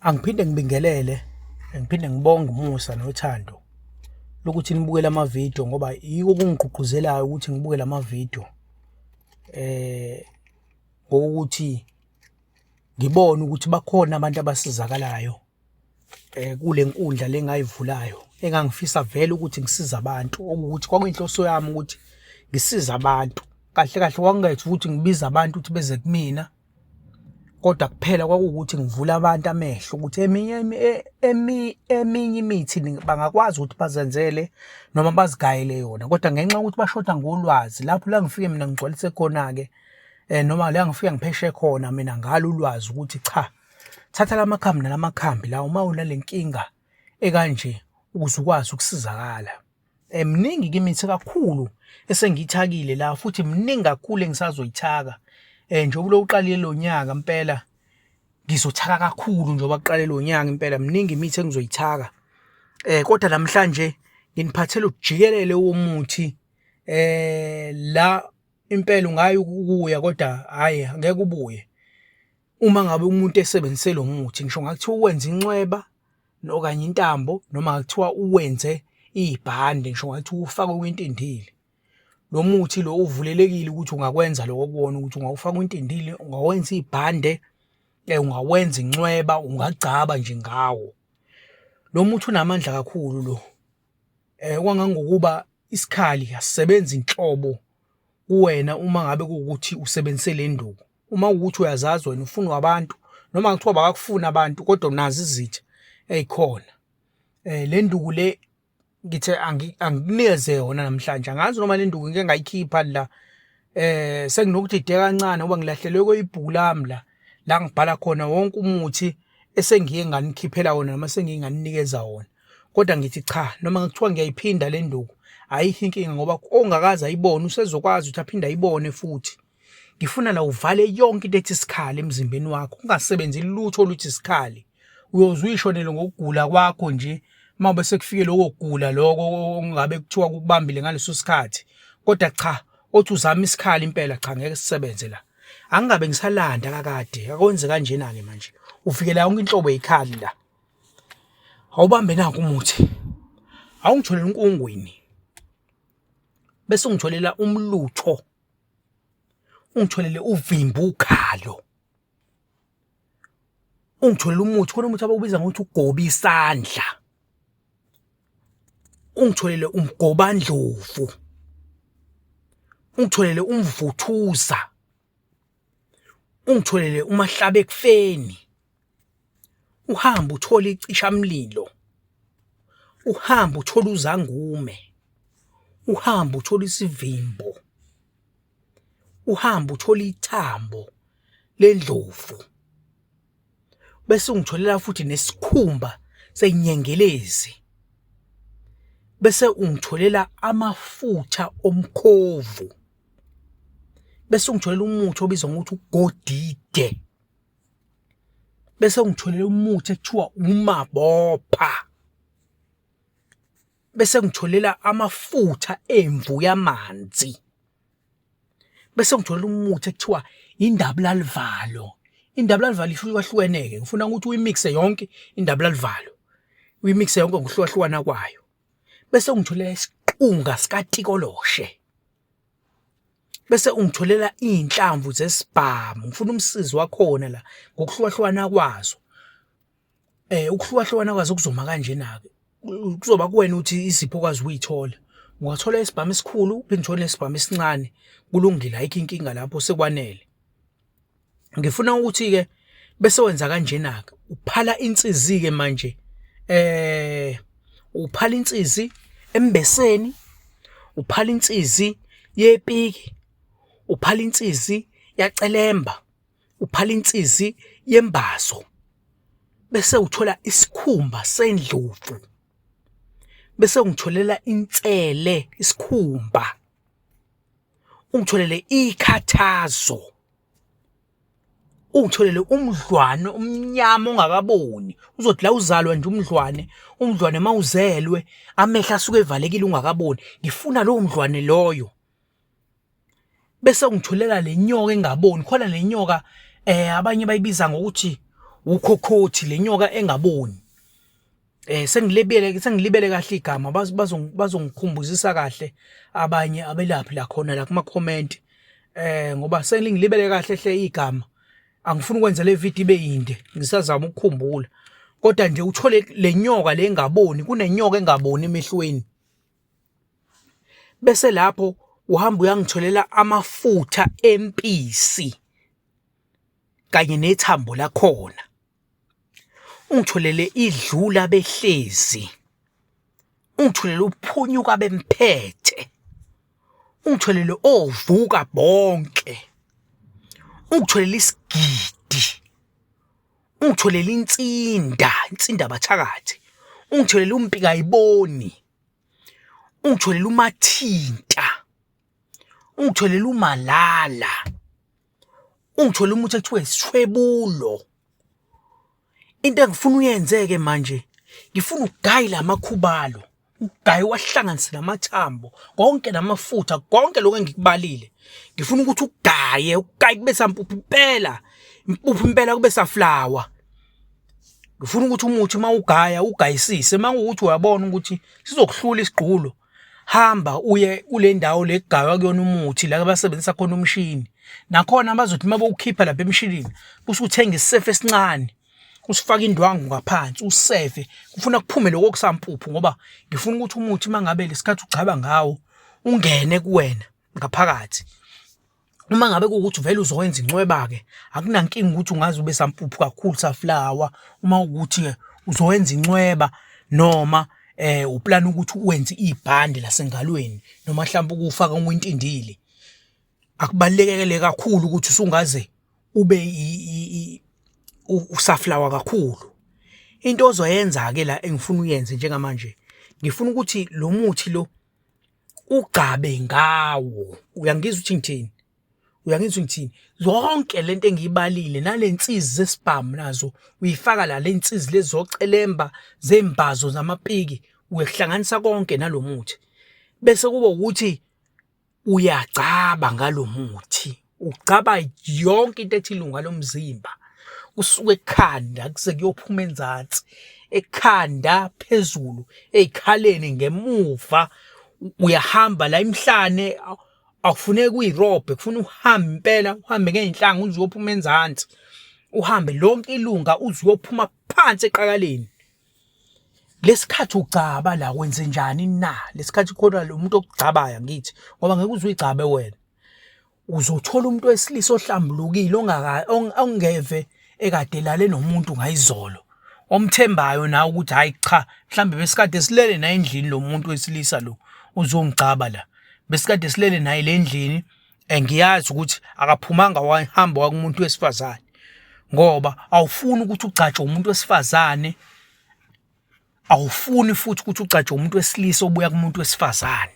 Angiphinde ngibingelele, ngiphinde ngibonge umusa nothando lokuthi nibukele amavidiyo ngoba yiko okungigqugquzelayo ukuthi ngibukele amavidiyo ngokuthi ngibone ukuthi bakhona abantu abasizakalayo kule nkundla le engayivulayo engangifisa vele ukuthi ngisize abantu, okuwukuthi kwakuyinhloso yami ukuthi ngisize abantu. Kahle kahle kwakungethu ukuthi ngibize abantu ukuthi beze kumina. Kodwa kuphela kwakuwukuthi ngivule abantu amehlo ukuthi eminye eminye imithi bangakwazi ukuthi bazenzele noma bazigayele yona, kodwa ngenxa yokuthi bashoda ngolwazi lapho la ngifike mina ngigcwalise khona-ke noma la ngifike ngipheshe khona mina ngalo ulwazi ukuthi cha, thatha la makhambi nala makhambi la uma unale nkinga ekanje ukuze ukwazi ukusizakala. Mningi-ke imithi kakhulu esengiyithakile la futhi mningi kakhulu engisazoyithaka. Njengoba ulo uqalile lo nyaka impela ngizothaka kakhulu njengoba kuqale lo nyaka impela mningi imithi engizoyithaka. Kodwa namhlanje nginiphathele ujikelele womuthi la impela ungaya ukuya kodwa hhayi angeke ubuye. Uma ngabe umuntu esebenzise lo muthi ngisho kungakuthiwa uwenze incweba okanye intambo noma kuthiwa uwenze ibhande ngisho kungathiwa ufake kwintindili. Lo muthi lo uvulelekile ukuthi ungakwenza lokho kuwona ukuthi ungawufaka kwintindili, ungawenza ibhande, ungawenza incweba, ungagcaba nje ngawo. Lo muthi unamandla kakhulu lo kwangangokuba isikhali asisebenzi nhlobo kuwena uma ngabe kuwukuthi usebenzise le nduku. Uma kuwukuthi uyazazi wena ufunwa abantu noma kuthiwa bakakufuni abantu kodwa unazo izitha ey'khona. Le nduku le ngithe angikunikeze yona namhlanje, angazi noma le nduku ngike ngayikhipha la senginokudideka kancane ngoba ngilahlelwe kwibhuku lami la, la ngibhala khona wonke umuthi esengiye nganikhiphela wona noma sengiye nganinikeza wona. Kodwa ngithi cha, noma kuthiwa ngiyayiphinda le nduku ayikho inkinga ngoba ongakaze ayibone usezokwazi ukuthi aphinde ayibone futhi. Ngifuna la uvale yonke into ethi isikhali emzimbeni wakho, ungasebenzi lutho oluthi isikhali. Uyoze uyishonele ngokugula kwakho nje uma bese kufike lokho kugula lokho okungabe kuthiwa kukubambile ngaleso sikhathi. Kodwa cha, othi uzama isikhali impela cha ngeke sisebenze la. Angingabe ngisalanda kakade, akwenze kanjena-ke manje. Uvikela yonke inhlobo yekhali la. Awubambe nanku umuthi. Awungitholele unkungwini. Bese ungitholela umlutho. Ungitholele uvimba ukhalo. Ungitholele umuthi, khona umuthi abawubiza ngokuthi ugoba isandla. Ungitholele umgobandlovu. Ungitholele umvuthuza. Ungitholele umahlaba ekufeni. Uhambe uthole icishamlilo. Uhambe uthole uzangume. Uhambe uthole isivimbo. Uhambe uthole ithambo lendlovu. Bese ungitholela futhi nesikhumba senyengelezi. Bese ungitholela amafutha omkhovu. Bese ungitholela umuthi obizwa ngokuthi ugodide. Bese ungitholela umuthi ekuthiwa umabopha. Bese ngitholela amafutha emvu yamanzi. Bese ngitholela umuthi ekuthiwa indabulalivalo. Indabulalivalo ihlukahlukene-ke, ngifuna ukuthi uyimikse yonke indabulalivalo, uyimikse yonke ngokuhlukahlukana kwayo. Bese ungitholela isiqunga sikatikoloshe. Bese ungitholela iy'nhlamvu zesibhamu, ngifuna umsizi wakhona la ngokuhlukahlukana kwazo. Ukuhlukahlukana kwazo kuzoma kanjena-ke, kuzoba kuwena ukuthi iziphi okwazi ukuy'thola. Ungathola isibhamu esikhulu uphinde uthole nesibhamu esincane, kulungile ayikho inkinga lapho sekwanele. Ngifuna ukuthi-ke bese wenza kanjena-ke, uphala insizi-ke manje uphala insizi embeseni, uphala insizi yepiki, uphala insizi yacelemba. Uphala insizi yembazo bese uthola isikhumba sendlovu bese ungitholela insele isikhumba ungitholele ikhathazo ungitholele umdlwane omnyama ongakaboni uzothi la uzalwa nje umdlwane umdlwane mawuzelwe amehlo asuke evalekile ungakaboni ngifuna lowo mdlwane loyo. Bese ungitholela le nyoka engaboni khona le nyoka abanye bayibiza ngokuthi Ukhokhothi lenyoka engaboni. Sengilibele sengilibele kahle igama bazongikhumbuzisa kahle abanye abelaphi la khona la kuma comment ngoba sengilibele kahle hle igama. Angifuni ukwenza le video ibe yinde ngisazama ukukhumbula. Kodwa nje uthole le nyoka le engaboni kunenyoka engaboni emehlweni. Bese lapho uhamba uyangitholela amafutha empisi kanye nethambo lakhona. Ungitholele idlula behlezi. Ungitholele uphunyuka bemphethe. Ungitholele ovuka bonke. Ungitholele isigidi. Ungitholele insinda, insinda bathakathi. Ungitholele umpikayiboni. Ungitholele umathinta. Ungitholele umalala. Ungitholele umuthi ekuthiwa isithwebulo. Into engifuna uyenze-ke manje, ngifuna ugaye la makhubalo, ugaye uwahlanganise namathambo, konke namafutha, konke lokhu engikubalile. Ngifuna ukuthi ugaye, ugaye kube sampuphu impela, impuphu impela kube saflawa. Ngifuna ukuthi umuthi uma ugaya ugayisise, uma kuwukuthi uyabona ukuthi sizokuhlula isigqulo, hamba uye kule ndawo le kugaywa kuyona umuthi la abasebenzisa khona umshini. Nakhona bazothi uma bewukhipha lapha emshinini usuthenga isisefe esincane usifake indwangu ngaphansi usefe kufuna kuphume lokho okusampuphu ngoba ngifuna ukuthi umuthi uma ngabe lesikhathi ugcaba ngawo ungene kuwena ngaphakathi. Uma ngabe kuwukuthi vele uzowenza incweba-ke akunankinga ukuthi ungaze ube sampuphu kakhulu saflawa uma kuwukuthi-ke uzowenza incweba noma uplana ukuthi uwenze ibhande lasengalweni noma mhlawumbe ukuwufaka kwintindili. Akubalulekele kakhulu ukuthi usungaze ube usaflawa kakhulu. Into ozoyenza-ke la engifuna uyenze njengamanje, ngifuna ukuthi lo muthi lo ugcabe ngawo. Uyangizwa ukuthi ngithini? Uyangizwa ngithini? Zonke lento engiyibalile nale nsizi zesibhamu nazo uyifaka la le nsizi lezi zocelemba zembazo zamapiki uyihlanganisa konke nalomuthi. Bese kuba ukuthi uyagcaba ngalomuthi. Ugcaba yonke into ethi ilunga lomzimba. Kusuke ekhanda kuze kuyophuma enzansi. Ekhanda phezulu, ey'khaleni ngemuva, uyahamba la emhlane akufuneki uyirobhe, kufuna uhambe impela uhambe ngey'nhlanga uze uyophuma enzansi. Uhambe lonke ilunga uze uyophuma phansi eqakaleni. Lesikhathi ugcaba la wenzenjani na? Lesikhathi khona lo muntu okugcabayo angithi ngoba ngeke uze uyigcabe wena. Uzothola umuntu wesilisa ohlambulukile ongeve ekade elale nomuntu ngayizolo omthembayo nawe ukuthi hhayi cha mhlawumbe besikade silele naye endlini lo muntu wesilisa lo uzongigcaba la. Besikade silele naye le ndlini ngiyazi ukuthi akaphumanga wahamba wakumuntu wesifazane ngoba awufuni ukuthi ugcatshwe umuntu wesifazane, awufuni futhi ukuthi ugcatshwe umuntu wesilisa obuya kumuntu wesifazane.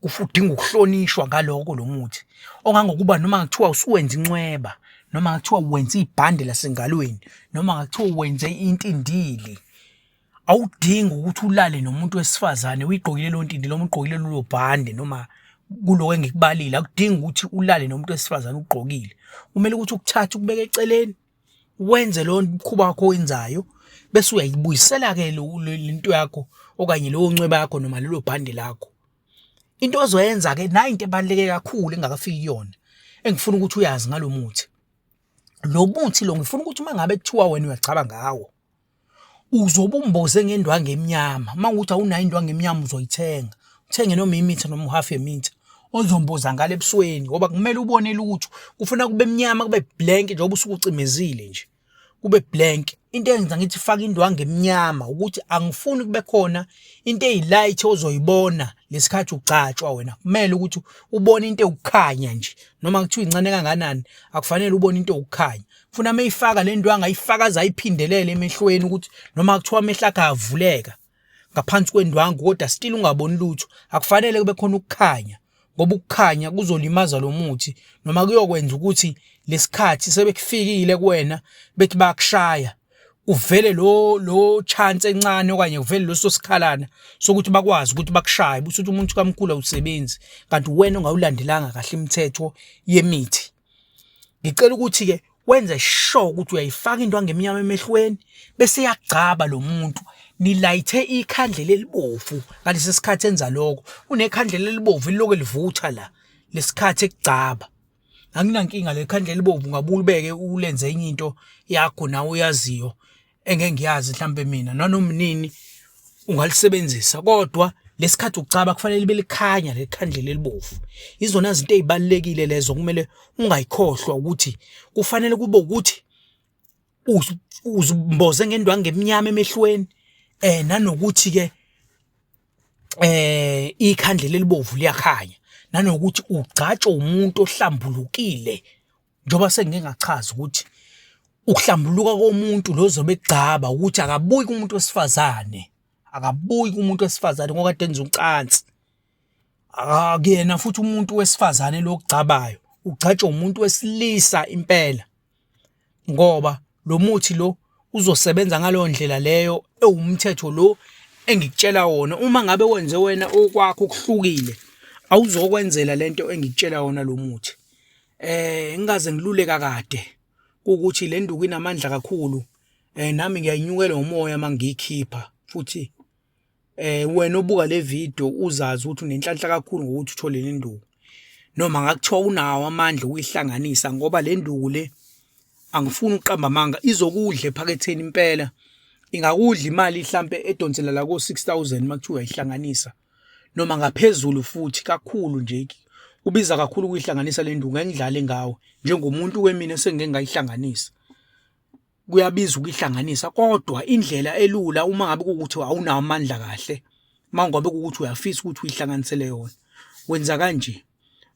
Udinga ukuhlonishwa ngaloko lo muthi ongangokuba noma kuthiwa usuwenza incweba noma kuthiwa wenza ibhande lasengalweni noma kuthiwa wenze intindili awudingi ukuthi ulale nomuntu wesifazane uyigqokile leyo ntindi noma ugqokile lolo bhande noma kuloko engikubalile akudingi ukuthi ulale nomuntu wesifazane ugqokile kumele ukuthi ukuthathe ukubeke eceleni wenze lowo mkhuba wakho owenzayo bese uyayibuyisela-ke lento yakho okanye leyo ncweba yakho noma lelo bhande lakho. Into ozoyenza-ke nayi into ebaluleke kakhulu engakafiki kuyona engifuna ukuthi uyazi ngalo muthi. Lo muthi lo ngifuna ukuthi uma ngabe kuthiwa wena uyagcaba ngawo uzobe umboze ngendwangu emnyama, uma kuwukuthi awunayo indwangu emnyama uzoyithenga, uthenge noma imitha noma uhafu yemitha ozomboza ngale ebusweni ngoba kumele ubone lutho, kufuna kube mnyama kube blank njengoba usuke ucimezile nje, kube blank. Into eyenza ngithi faka indwangu emnyama ukuthi angifuni kube khona into eyi-light ozoyibona lesikhathi ugcatshwa wena, kumele ukuthi ubone into ewukukhanya nje noma kuthiwa incane kangakanani akufanele ubone into ewukukhanya. Funa meyifaka le ndwangu ayifaka aze ayiphindelele emehlweni ukuthi noma kuthiwa amehlo akhe avuleka ngaphansi kwendwangu kodwa still ungaboni lutho. Akufanele kube khona ukukhanya ngoba ukukhanya kuzolimaza lo muthi noma kuyokwenza ukuthi lesikhathi sebekufikile kuwena bethi bayakushaya kuvele lo lo chance encane okanye kuvele leso sikhalana sokuthi bakwazi ukuthi bakushaye bese uthi umuntu kamkhulu awusebenzi kanti wena ongawulandelanga kahle imithetho yemithi. Ngicela ukuthi-ke Wenze sure ukuthi uyayifaka indwangu emnyama emehlweni bese eyagcaba lo muntu nilayithe ikhandlela elibovu ngalesi sikhathi enza lokho unekhandlela elibovu liloke livutha la lesikhathi ekugcaba anginankinga le khandlela elibovu ungabuye ulibeke ulenze enye into yakho nawe uyaziyo engeke ngiyazi mhlampe mina nanoma nini ungalisebenzisa kodwa lesikhathi ucaba kufanele libe likhanya lekhandlela elibovu. Izona zinto ezibalekile lezo kumele ungayikhohlwa ukuthi kufanele kube ukuthi uzimboze ngendwangu emnyama emehlweni eh nanokuthi ke eh ikhandlela elibovu liyakhanya nanokuthi ugcatshwe umuntu ohlambulukile. Njengoba sengike ngachaza ukuthi ukuhlambuluka komuntu lo ozobe egcaba ukuthi akabuyi kumuntu wesifazane, akabuyi kumuntu wesifazane ngoba kade enza ucansi. Akuyena futhi umuntu wesifazane lo ogcabayo, ugcatshwa umuntu wesilisa impela ngoba lo muthi lo uzosebenza ngaleyo ndlela leyo ewumthetho lo engikutshela wona. Uma ngabe wenze wena okwakho okuhlukile, awuzokwenzela lento engikutshela yona lo muthi. Ngingaze ngilule kakade kuwukuthi le nduku inamandla kakhulu nami ngiyayinyukela umoya uma ngiyikhipha futhi wena obuka le video uzazi ukuthi unenhlanhla kakhulu ngokuthi uthole le nduku. Noma ngakuthiwa unawo amandla okuyihlanganisa ngoba le nduku le angifuni ukuqamba amanga izokudla ephaketheni impela. Ingakudla imali hlampe edonsela la ko-six thousand uma kuthiwa uyayihlanganisa. Noma ngaphezulu futhi kakhulu nje kubiza kakhulu ukuyihlanganisa le nduku, ngeke ngidlale ngawe njengomuntu ke mina esengike ngayihlanganisa. Kuyabiza ukuyihlanganisa kodwa indlela elula uma ngabe kuwukuthi awunawo amandla kahle, uma ngabe kuwukuthi uyafisa ukuthi uyihlanganisele yona, wenza kanje.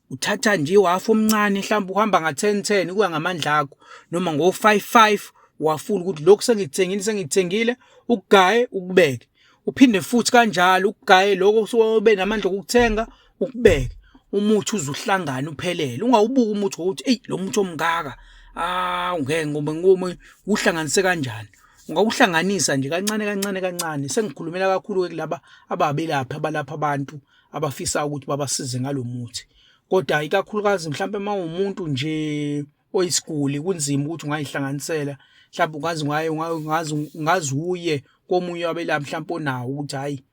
Uthatha nje uhhafu omncane mhlawumbe uhamba nga-ten ten kuya ngamandla akho noma ngo-five five wafula ukuthi lokhu sengikuthengile sengikuthengile ukugaye ukubeke. Uphinde futhi kanjalo ukugaye lokho osuke ube namandla okukuthenga ukubeke. Umuthi uze uhlangane uphelele. Ungawubuki umuthi ngokuthi eyi lo muthi omngaka ah ngeke ngoba ngoba uhlanganise kanjani. Ungawuhlanganisa nje kancane kancane kancane. Sengikhulumela kakhulu-ke kulaba ababelaphi abalapha abantu abafisa ukuthi babasize ngalo muthi. Kodwa ikakhulukazi mhlampe uma uwumuntu nje oyisiguli kunzima ukuthi ungayihlanganisela mhlawumbe ungaze ungaye ungaze ungaze uye komunye wabelaphi mhlawumbe onawo ukuthi hhayi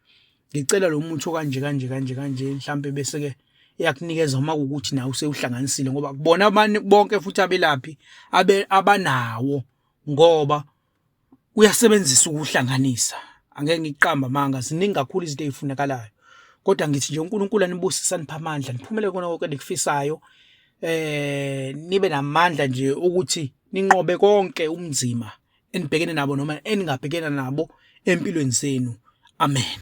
ngicela lo muthi okanje kanje kanje kanje mhlampe bese-ke eyakunikeza uma kuwukuthi nawe usewuhlanganisile ngoba kubona bonke futhi abelaphi abanawo ngoba Kuyasebenzisa ukuhlanganisa, angeke ngiqambe amanga, ziningi kakhulu izinto ey'funakalayo. Kodwa ngithi nje uNkulunkulu anibusise aniphe amandla niphumele kukona konke enikufisayo. Nibe namandla nje ukuthi ninqobe konke ubunzima enibhekene nabo noma eningabhekena nabo empilweni zenu. Amen.